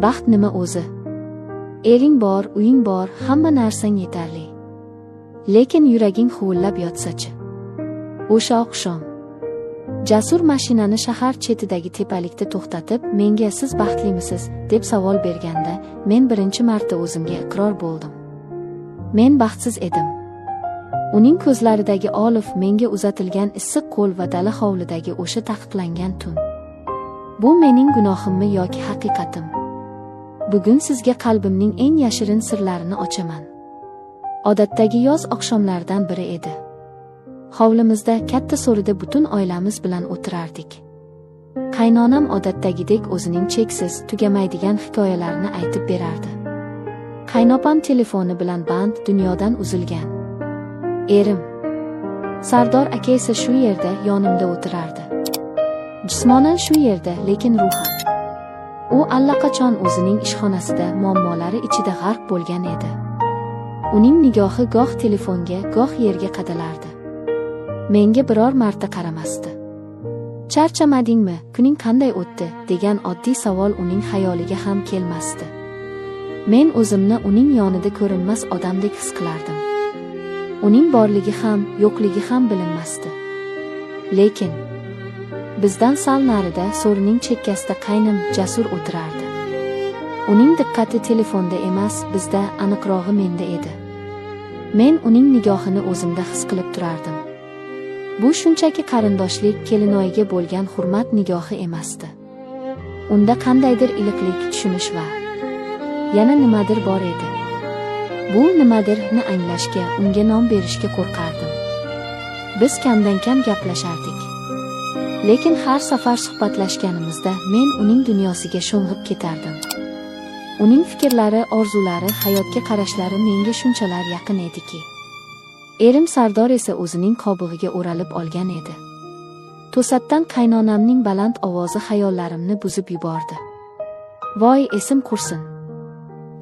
Baxt nima o'zi? Ering bor, uying bor, hamma narsang yetarli. Lekin yuraging huvillab yotsa-chi? O'sha oqshom Jasur mashinani shahar chetidagi tepalikda to'xtatib, menga "Siz baxtlimisiz?" deb savol berganda, men birinchi marta o'zimga iqror bo'ldim. Men baxtsiz edim. Uning ko'zlaridagi olov, menga uzatilgan issiq qo'l va dala hovlidagi o'sha taqiqlangan tun. Bu mening gunohimmi yoki haqiqatim? Bugun sizga qalbimning eng yashirin sirlarini ochaman. Odatdagi yoz oqshomlaridan biri edi. Hovlimizda katta so'rida butun oilamiz bilan o'tirardik. Qaynonam odatdagidek o'zining cheksiz, tugamaydigan hikoyalarini aytib berardi. Qaynopam telefoni bilan band, dunyodan uzilgan. Erim Sardor aka esa shu yerda yonimda o'tirardi. Jismonan shu yerda, lekin ruhan u allaqachon o'zining ishxonasida muammolari ichida g'arq bo'lgan edi. Uning nigohi goh telefonga, goh yerga qadalardi. Menga biror marta qaramasdi. "Charchamadingmi? Kuning qanday o'tdi?" degan oddiy savol uning xayoliga ham kelmasdi. Men o'zimni uning yonida ko'rinmas odamdek his qilardim. Uning borligi ham, yo'qligi ham bilinmasdi. Lekin bizdan sal narida so'rining chekkasida qaynim Jasur o'tirardi. Uning diqqati telefonda emas, bizda, aniqrog'i menda edi. Men uning nigohini o'zimda his qilib turardim. Bu shunchaki qarindoshlik, kelinoyiga bo'lgan hurmat nigohi emasdi. Unda qandaydir iliqlik, tushunish va yana nimadir bor edi. Bu nimadirni anglashga, unga nom berishga qo'rqardim. Biz kamdan-kam gaplashardik. Lekin har safar suhbatlashganimizda men uning dunyosiga sho'ng'ib ketardim. Uning fikrlari, orzulari, hayotga qarashlari menga shunchalar yaqin ediki. Erim Sardor esa o'zining qobig'iga o'ralib olgan edi. To'satdan qaynonamning baland ovozi xayollarimni buzib yubordi. "Voy, esim qursin.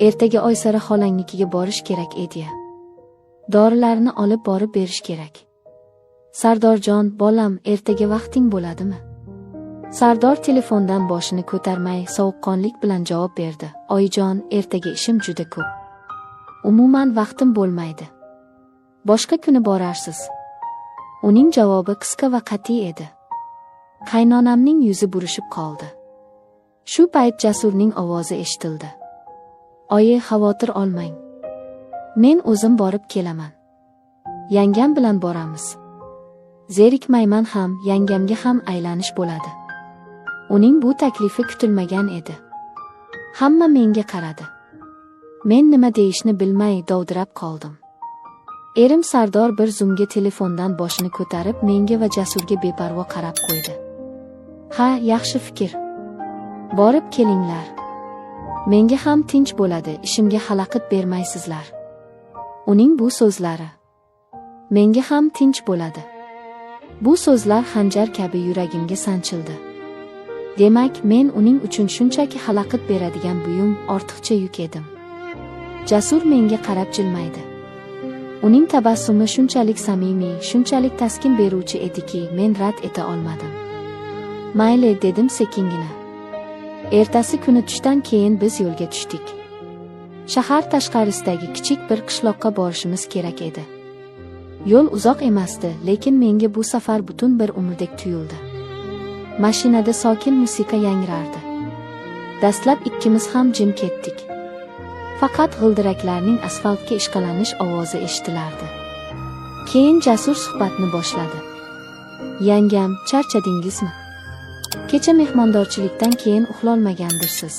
Ertaga Oysara xolangnikiga borish kerak edi. Dorilarni olib borib berish kerak. Sardorjon, bolam, ertaga vaqting bo'ladimi?" Sardor telefondan boshini ko'tarmay sovuqqonlik bilan javob berdi. "Oyijon, ertaga ishim juda ko'p. Umuman vaqtim bo'lmaydi. Boshqa kuni borarsiz." Uning javobi qisqa va qat'iy edi. Qaynonamning yuzi burishib qoldi. Shu payt Jasurning ovozi eshitildi. "Oyi, xavotir olmang. Men o'zim borib kelaman. Yangam bilan boramiz. Zerikmayman ham, yangamga ham aylanish bo'ladi." Uning bu taklifi kutilmagan edi. Hamma menga qaradi. Men nima deyishni bilmay dovdirab qoldim. Erim Sardor bir zumga telefondan boshini ko'tarib menga va Jasurga beparvo qarab qo'ydi. "Ha, yaxshi fikr. Borib kelinglar. Menga ham tinch bo'ladi, ishimga xalaqit bermaysizlar." Uning bu so'zlari, "Menga ham tinch bo'ladi." Bu so'zlar xanjar kabi yuragimga sanchildi. Demak, men uning uchun shunchaki xalaqit beradigan buyum, ortiqcha yuk edim. Jasur menga qarab jilmaydi. Uning tabassumi shunchalik samimiy, shunchalik taskin beruvchi ediki, men rad eta olmadim. "Mayli," dedim sekingina. Ertasi kuni tushdan keyin biz yo'lga tushdik. Shahar tashqarisidagi kichik bir qishloqqa borishimiz kerak edi. Yo'l uzoq emasdi, lekin menga bu safar butun bir umrdek tuyuldi. Mashinada sokin musiqa yangrardi. Dastlab ikkimiz ham jim ketdik. Faqat g'ildiraklarning asfaltga ishqalanish ovozi eshitilardi. Keyin Jasur suhbatni boshladi. "Yangam, charchadingizmi? Kecha mehmondorchilikdan keyin uxlolmagandirsiz."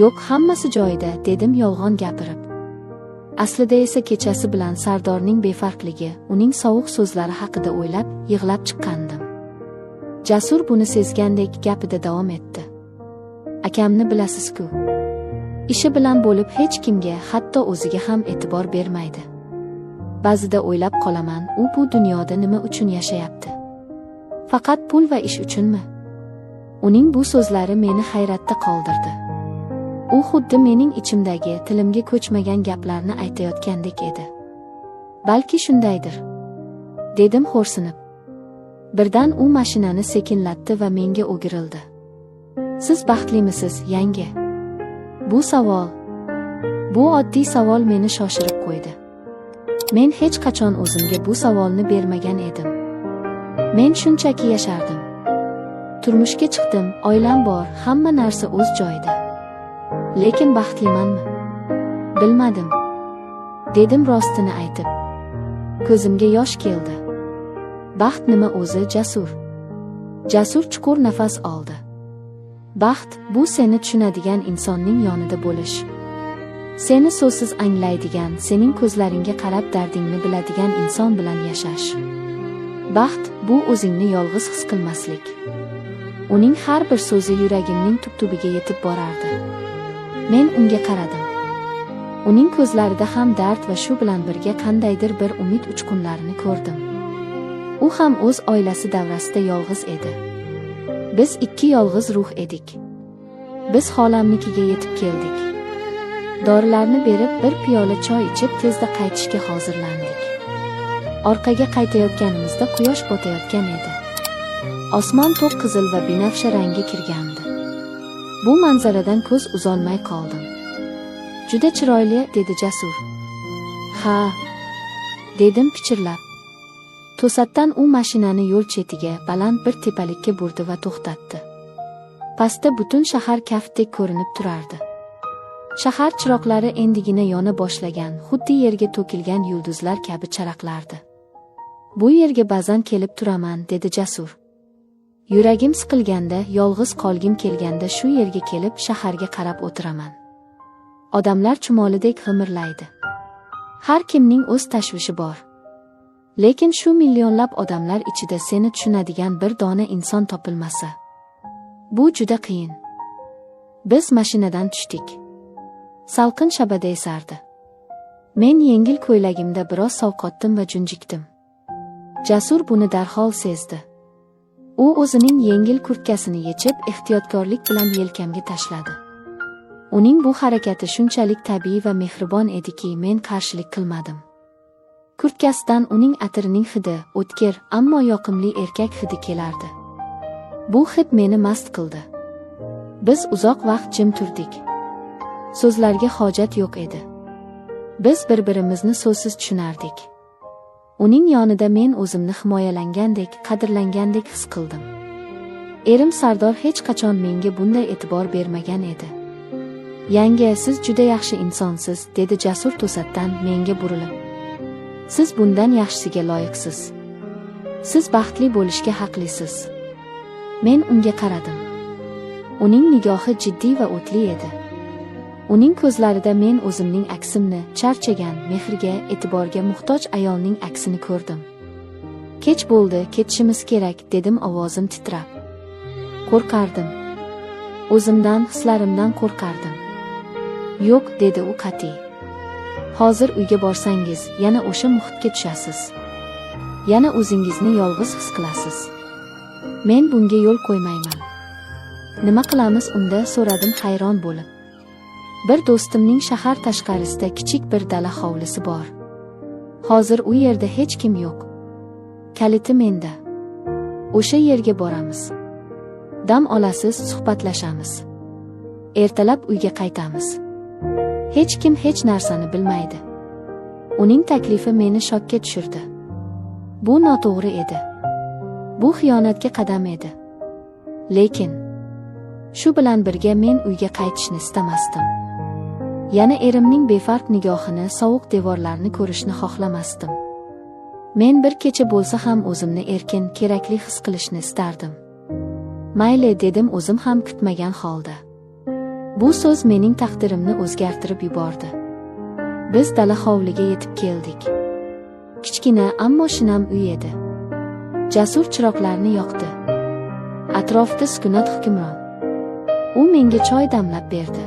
"Yo'q, hammasi joyida," dedim yolg'on gapirib. Aslida esa kechasi bilan Sardorning befarqligi, uning sovuq so'zlari haqida o'ylab, yig'lab chiqqandim. Jasur buni sezgandek gapida davom etdi. "Akamni bilasiz-ku. Ishi bilan bo'lib hech kimga, hatto o'ziga ham e'tibor bermaydi. Ba'zida o'ylab qolaman, u bu dunyoda nima uchun yashayapti? Faqat pul va ish uchunmi?" Uning bu so'zlari meni hayratda qoldirdi. U xuddi mening ichimdagi tilimga ko'chmagan gaplarni aytayotgandek edi. "Balki shundaydir," dedim xo'rsinib. Birdan u mashinani sekinlatdi va menga o'girildi. "Siz baxtlimisiz, yanga?" Bu savol, bu oddiy savol meni shoshirib qo'ydi. Men hech qachon o'zimga bu savolni bermagan edim. Men shunchaki yashardim. Turmushga chiqdim, oilam bor, hamma narsa o'z joyida. Lekin baxtlimanmi? Bilmadim. Dedim rostini aytib. Ko'zimga yosh keldi. Baxt nima o'zi, Jasur? Jasur chuqur nafas oldi. Baxt, bu seni tushunadigan insonning yonida bo'lish. Seni so'zsiz anglaydigan, sening ko'zlaringga qarab dardingni biladigan inson bilan yashash. Baxt, bu o'zingni yolg'iz his qilmaslik. Uning har bir so'zi yuragimning tub-tubiga yetib borardi. Men unga qaradim. Uning ko'zlarida ham dard va shu bilan birga qandaydir bir umid uchqunlarini ko'rdim. U ham o'z oilasi davrasida yolg'iz edi. Biz ikki yolg'iz ruh edik. Biz xolamnikiga yetib keldik. Dorilarni berib, bir piyola choy ichib, tezda qaytishga hozirlandik. Orqaga qaytayotganimizda quyosh botayotgan edi. Osmon to'q qizil va binafsha rangga kirgandi. Bu manzaradan ko'z uzolmay qoldim. Juda chiroyli, dedi Jasur. Ha, dedim pichirlab. To'satdan u mashinani yo'l chetiga, baland bir tepalikka burdi va to'xtatdi. Pastda butun shahar kaftdek ko'rinib turardi. Shahar chiroqlari endigina yona boshlagan, xuddi yerga to'kilgan yulduzlar kabi charaqlardi. Bu yerga ba'zan kelib turaman, dedi Jasur. Yuragim siqilganda, yolg'iz qolgim kelganda shu yerga kelib shaharga qarab o'tiraman. Odamlar chumolidek g'imirlaydi. Har kimning o'z tashvishi bor. Lekin shu millionlab odamlar ichida seni tushunadigan bir dona inson topilmasa, bu juda qiyin. Biz mashinadan tushdik. Salqin shabada esardi. Men yengil ko'ylagimda biroz sovqotdim va junjikdim. Jasur buni darhol sezdi. U o'zining yengil kurtkasini yechib, ehtiyotkorlik bilan yelkamga tashladi. Uning bu harakati shunchalik tabiiy va mehribon ediki, men qarshilik qilmadim. Kurtkasidan uning atirining hidi, o'tkir, ammo yoqimli erkak hidi kelardi. Bu hid meni mast qildi. Biz uzoq vaqt jim turdik. So'zlarga hojat yo'q edi. Biz bir-birimizni so'zsiz tushunardik. Uning yonida men o'zimni himoyalangandek, qadrlangandek his qildim. Erim Sardor hech qachon menga bunday e'tibor bermagan edi. Yanga, siz juda yaxshi insonsiz, dedi Jasur to'satdan menga burilib. Siz bundan yaxshisiga loyiqsiz. Siz baxtli bo'lishga haqlisiz. Men unga qaradim. Uning nigohi jiddiy va o'tli edi. Uning ko'zlarida men o'zimning aksimni, charchagan, mehrga, e'tiborga muhtoj ayolning aksini ko'rdim. Kech bo'ldi, ketishimiz kerak, dedim ovozim titrab. Qo'rqardim. O'zimdan, hislarimdan qo'rqardim. Yo'q, dedi u qat'iy. Hozir uyga borsangiz, yana o'sha muhitga tushasiz. Yana o'zingizni yolg'iz his qilasiz. Men bunga yo'l qo'ymayman. Nima qilamiz unda, so'radim hayron bo'lib. Bir do'stimning shahar tashqarisida kichik bir dala hovlisi bor. Hozir u yerda hech kim yo'q. Kaliti menda. O'sha yerga boramiz. Dam olasiz, suhbatlashamiz. Ertalab uyga qaytamiz. Hech kim hech narsani bilmaydi. Uning taklifi meni shokka tushirdi. Bu noto'g'ri edi. Bu xiyonatga qadam edi. Lekin shu bilan birga men uyga qaytishni istamasdim. Yana erimning befarq nigohini, sovuq devorlarni ko'rishni xohlamasdim. Men bir kecha bo'lsa ham o'zimni erkin, kerakli his qilishni istardim. Mayli, dedim o'zim ham kutmagan holda. Bu so'z mening taqdirimni o'zgartirib yubordi. Biz dala hovliga yetib keldik. Kichkina, ammo shinam uy edi. Jasur chiroqlarni yoqdi. Atrofda sukunat hukmron. U menga choy damlab berdi.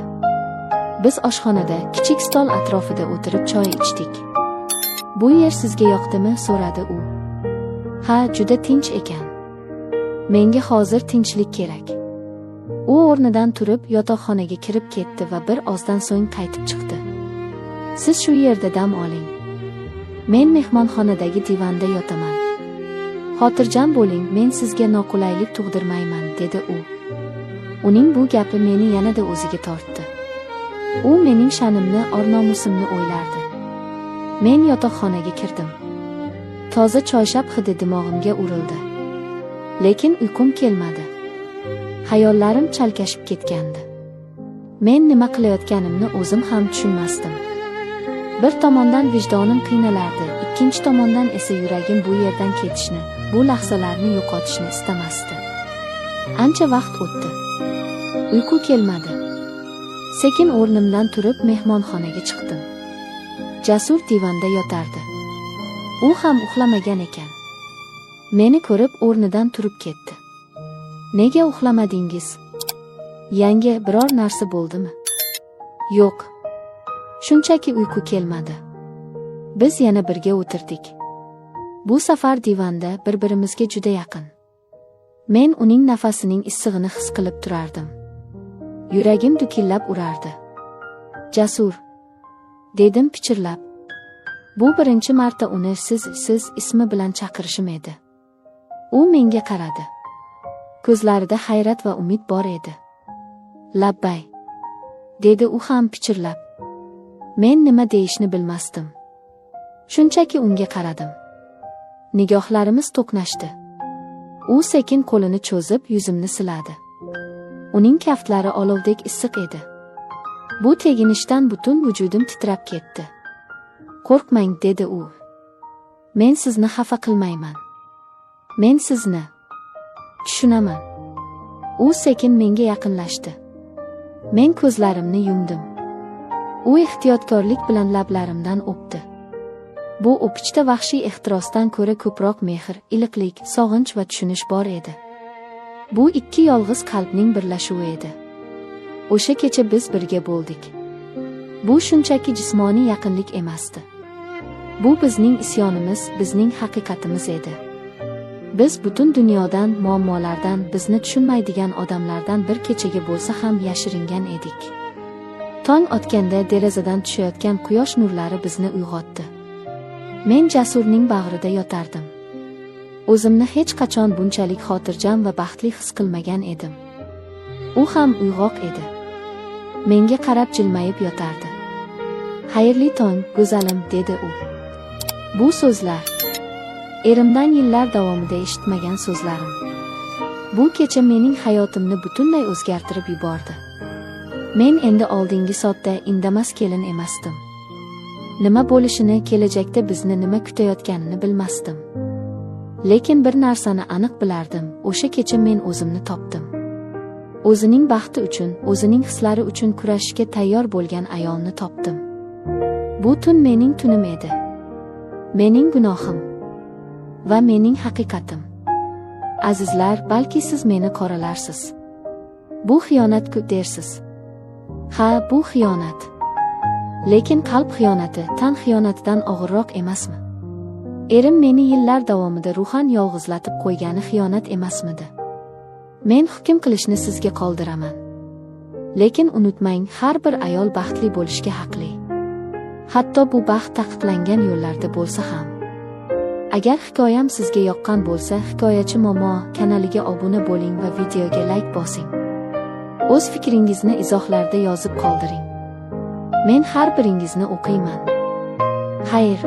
Biz oshxonada, kichik stol atrofida o'tirib choy ichdik. Bu yer sizga yoqdimi, so'radi u. Ha, juda tinch ekan. Menga hozir tinchlik kerak. U o'rnidan turib, yotoqxonaga kirib ketdi va bir ozdan so'ng qaytib chiqdi. Siz shu yerda dam oling. Men mehmonxonadagi divanda yotaman. Xotirjam bo'ling, men sizga noqulaylik tug'dirmayman, dedi u. Uning bu gapi meni yanada o'ziga tortdi. U mening sha'nimni, or-nomusimni o'ylardi. Men yotoqxonaga kirdim. Toza choyshab hidi dimog'imga urildi. Lekin uyqum kelmadi. Xayollarim chalkashib ketgandi. Men nima qilayotganimni o'zim ham tushunmasdim. Bir tomondan vijdonim qiynalardi, ikkinchi tomondan esa yuragim bu yerdan ketishni, bu lahzalarni yo'qotishni istamasdi. Ancha vaqt o'tdi. Uyqu kelmadi. Sekin o'rnimdan turib mehmonxonaga chiqdim. Jasur divanda yotardi. U ham uxlamagan ekan. Meni ko'rib o'rnidan turib ketdi. Nega uxlamadingiz? Yangi biror narsa bo'ldimi? Yo'q. Shunchaki uyqu kelmadi. Biz yana birga o'tirdik. Bu safar divanda bir-birimizga juda yaqin. Men uning nafasining issig'ini his qilib turardim. Yuragim dukillab urardi. Jasur, dedim pichirlab. Bu birinchi marta uni siz ismi bilan chaqirishim edi. U menga qaradi. Ko'zlarida hayrat va umid bor edi. Labbay, dedi u ham pichirlab. Men nima deyishni bilmasdim. Shunchaki unga qaradim. Nigohlarimiz to'qnashdi. U sekin qo'lini cho'zib yuzimni siladi. Uning kaftlari olovdek issiq edi. Bu teginishdan butun vujudim titrab ketdi. Qo'rqmang, dedi u. Men sizni xafa qilmayman. Men sizni tushunaman. U sekin menga yaqinlashdi. Men ko'zlarimni yumdim. U ehtiyotkorlik bilan lablarimdan o'pdi. Bu o'pichda vahshiy ehtirosdan ko'ra ko'proq mehr, iliqlik, sog'inch va tushunish bor edi. Bu ikki yolg'iz qalbning birlashuvi edi. O'sha kecha biz birga bo'ldik. Bu shunchaki jismoniy yaqinlik emasdi. Bu bizning isyonimiz, bizning haqiqatimiz edi. Biz butun dunyodan, muammolardan, bizni tushunmaydigan odamlardan bir kechaga bo'lsa ham yashiringan edik. Tong otganda derazadan tushayotgan quyosh nurlari bizni uyg'otdi. Men Jasurning bag'rida yotardim. O'zimni hech qachon bunchalik xotirjam va baxtli his qilmagan edim. U ham uyg'oq edi. Menga qarab jilmayib yotardi. Xayrli tong, go'zalim, dedi u. Bu so'zlar erimdan yillar davomida eshitmagan so'zlarim. Bu kecha mening hayotimni butunlay o'zgartirib yubordi. Men endi oldingi sodda, indamas kelin emasdim. Nima bo'lishini, kelajakda bizni nima kutayotganini bilmasdim. Lekin bir narsani aniq bilardim, o'sha kecha men o'zimni topdim. O'zining baxti uchun, o'zining hislari uchun kurashishga tayyor bo'lgan ayolni topdim. Bu tun mening tunim edi. Mening gunohim va mening haqiqatim. Azizlar, balki siz meni qoralarsiz. Bu xiyonat-ku dersiz. Ha, bu xiyonat. Lekin qalb xiyonati tan xiyonatidan og'irroq emasmi? Erim meni yillar davomida ruhan yolg'izlatib qo'ygani xiyonat emasmidi? Men hukm qilishni sizga qoldiraman. Lekin unutmang, har bir ayol baxtli bo'lishga haqli. Hatto bu baxt taqiqlangan yo'llarda bo'lsa ham. Agar hikoyam sizga yoqqan bo'lsa, Hikoyachi Momo kanaliga obuna bo'ling va videoga like bosing. O'z fikringizni izohlarda yozib qoldiring. Men har biringizni o'qiyman. Xayr.